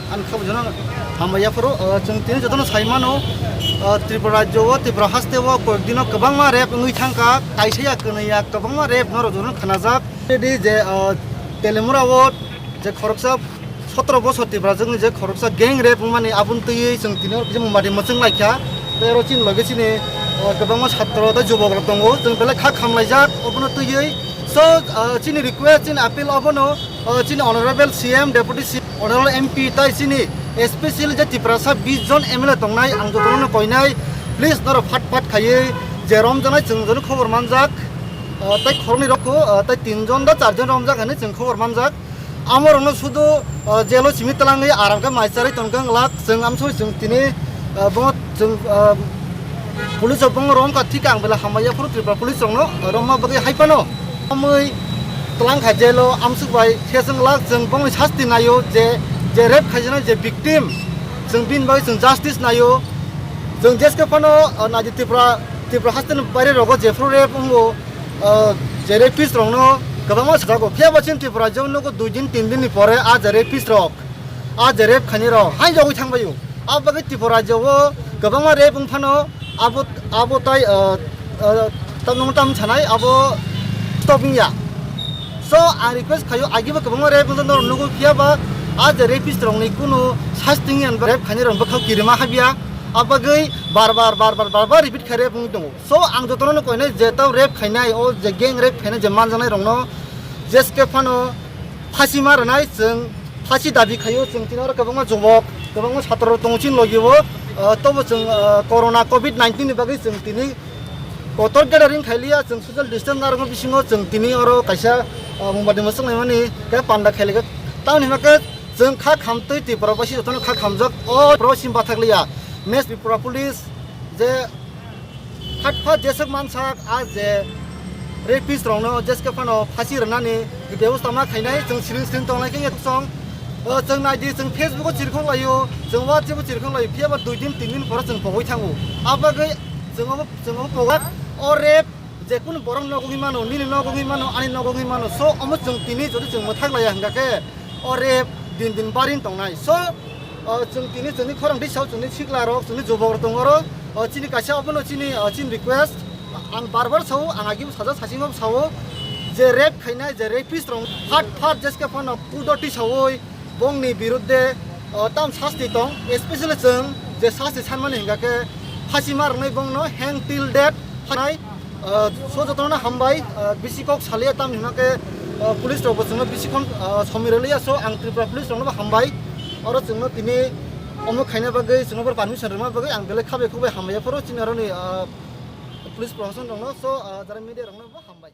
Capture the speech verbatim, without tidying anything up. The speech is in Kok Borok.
Ang kha bujono hambai yaphuru, uh, chwng tini jotono sai mano, uh, Tripura rajyo o, Tripura haste o koyek dino kwbangma rape wngwi thangkha, kaisa ya kwnwi ya kwbangma rape norok jotono khnajak. Ready je, uh, Telimura o je khoroksa sotro bosor Tripura jwkni je khoroksa gang rape wngmani aboni twiwi chwng tini oro kisa mumati mwchwng laikha. Tei oro chini loge chini, uh, kwbangma satro tei jubok rok tongo, chwng belai kha khamlaijak obono twiwi. So, uh, chini request, chini appeal obono, uh, chini honorable C M, deputy C M, honorable M P, tai chini especially je Tiprasa bis jon M L A tongnai, ang jotono koinai, please norok phat phat khaiwi je romjaknai chwng jotono khobor manjak, uh, tai khoroknwi rokho, uh, tai tin jon da char jon romjak hinwi chwng khobor manjak. Amorokno sudu, uh, jelo simi twlangwi aram khe mai charwi tongkha wng lak, chwng amsoi chwng tini, uh, bo chwng, uh, police rok bongno romkha, thik ang belai hambai yaphuru Tripura police rokno romma bagwi hai phano. Amwi twlang kha jelo amsuk bai khe chwng lak chwng bongni sasti naio je, je rape khaijaknai je victim chwng bini bagwi chwng justice naio. Chwng jeske phano, uh, naidi Tripura, Tripura haste ni baire rogo jephru rape wngo, uh, je rapist rokno kwbangma sajago. Phiya bo chini Tripura rajyo nugo dui din tin din ni pore a je rapist rok, a je rape khainai rok hai jogwi thangbaio. A bagwi Tripura rajyo o kwbangma rape wng phano abo, abo tai, uh, uh, tam nung tam sanai abo stop wngya. So ang request khaio agibo kwbangma rape wng norok nugo phiya ba a je rapist rokni kunu sasti wngya rape khainai rok bwkhao kirima habya. A bagwi bar bar, bar bar, bar bar repeat khai rape wngwi tongo. So ang jotono no koinai je tau rape khainai, o je gang rape khainai je manjaknai rokno jeske phano phasi ma rwnai chwng phasi dabi khaio. Chwng tini oro kwbangma jubok, kwbangma satro rok tongo chini logi o, uh, tobo chwng, uh, corona covid nineteen ni bagwi chwng tini kotor gathering khailiya, chwng social distance narwkma bisingo chwng tini oro kaisa, uh, mumbai ni mwswk naimani khe panda khailaikha. Tamoni hwnba khe chwng kha khamtwi Tripura basi jotono kha khamjak o Tripura basi bathakliya. Mes Tripura police je phat phat jeswk mansak a je rapist rokno jeske phano phasi rwnani bebostha ma khainai chwng siring siring tongnai khe yaksong. O chwng naidi chwng Facebook o chirkhok laio, chwng WhatsApp o chirkhok laio, phiya ba dui din tin din pore chwng pogwi thango. A bagwi chwng obo, chwng obo pogak o rape je kunu borok nogo wngwi mano, nini nogo wngwi mano, ani nogo wngwi mano. So omo chwng tini jodi chwng mwthak laiya hwnkha khe o rape din din barin tongnai. So, o, chwng tini chwngni khorang di sao, chwngni sikla rok, chwngni jubok rok tongo oro. O, chini kaisa obono chini, o, chini request. Ang bar bar sao, ang agi sajak sasing bo sao. Je rape khainai, je rapist rok phat phat jeske phano kudo tisaui bongni birudde, o, tam sasti tong, especially chwng je sasti sanmani hingka khe phasi ma rwnai bongno hang till death phanai. Ah, so jotono hambai, ah, bisi kok salia tamni hwnba khe, ah, police rok bo chwngno bisi khon, ah, somoi rwliya, so ang Tripura police rokno bo hambai, oro chwngno tini omo khaina bagwi chwngno bo permission rwma bagwi ang belai khabai khukbai hambai phoro chini aroni, ah, police proshashan rokno, so, ah, jara media rokno bo hambai.